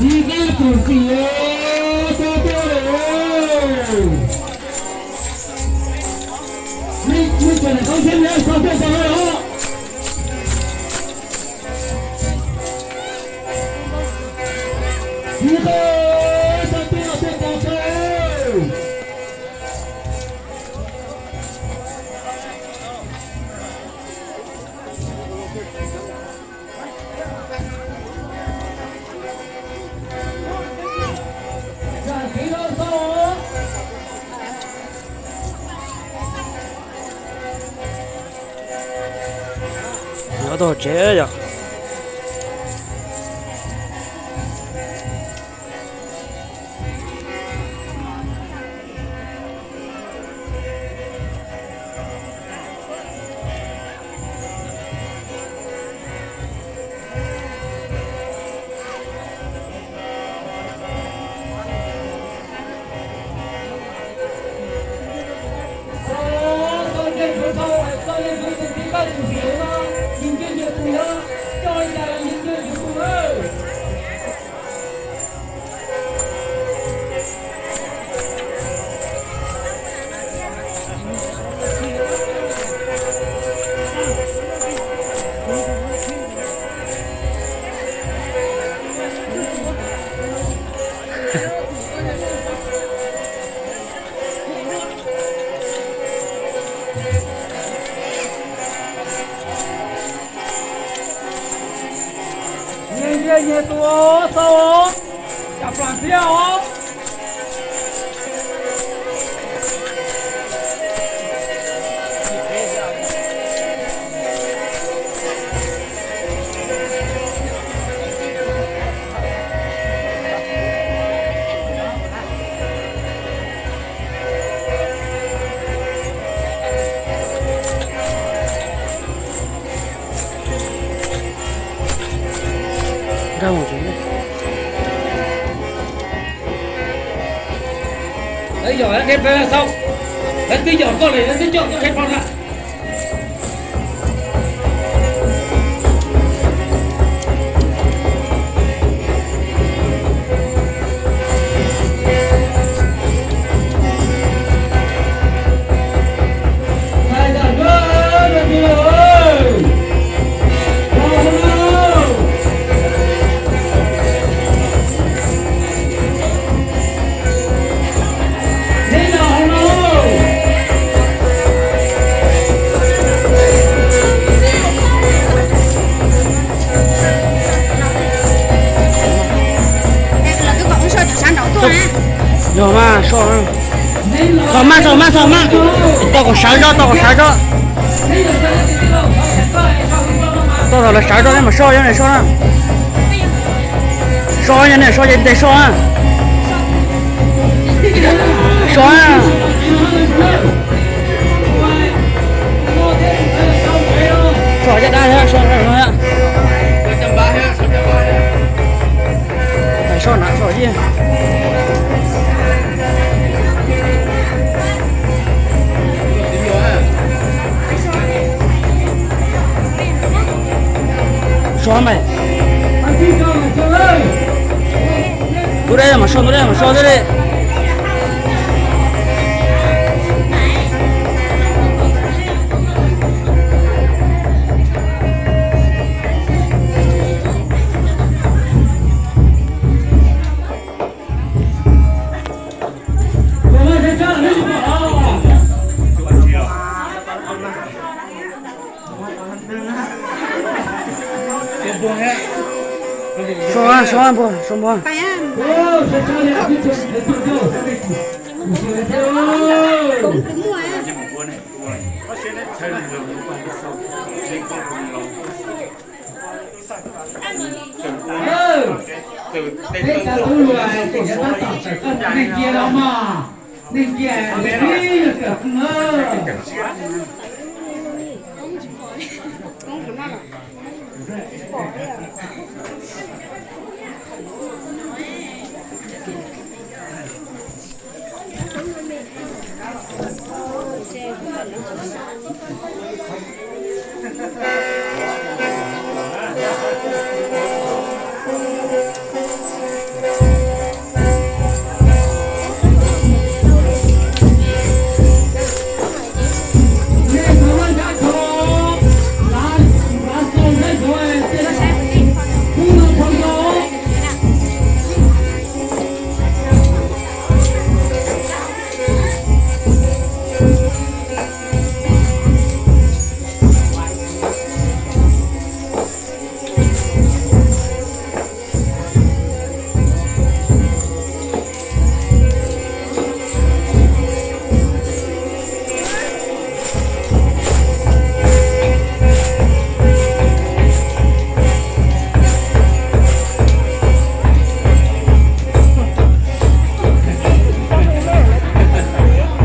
Txiv qab txum txim, txog tuaj lawm. Nej, nej cov niam tub thiab nej txog tuaj tau los. Txiv qab txog tuaj tuaj tau tau. Nyob tau tsev yom. Nyias nyias tus xau os, cam plam thiab os. Nkag mus tsev. Yog qhia peb xau, lawv twb yog koj lawm, lawv twb coj koj qhia peb na. Yog mas, so, txog mas, txog mas, txog mas. Tau kom sawv zog, tau kom sawv zog. Tau thaum lawv sawv zog nej mam so, yog nej so na. So, yog nej so ces ntes so na. So na. So caj dab thiab, so no thiab. Tais so na, so yeej. So mas. Tus dej mas so, tus dej mas so thiab li. So, so npua, so npua. Peb cov tub hluas ces yuav tab tom tawm koj neeg cia los mog, neeg cia ib yog kawm qeej.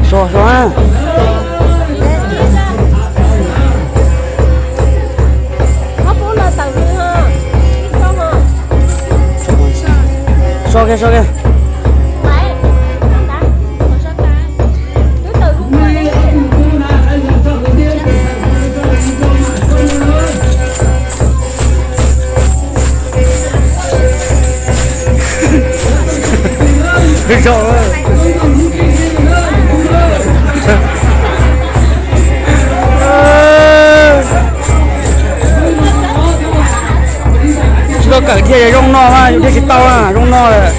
So so na. So kiag so kiag. Tsis tau kawm thiaj zoo no na, yus thiaj tsis tau na, zoo no lawm.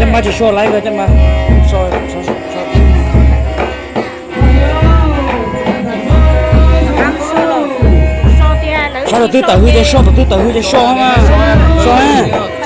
Caj npab tsis suav laiv ko, caj npab so. Sab tawm twg tawm hwj ces so, tawm twg tawm hwj ces so, so na.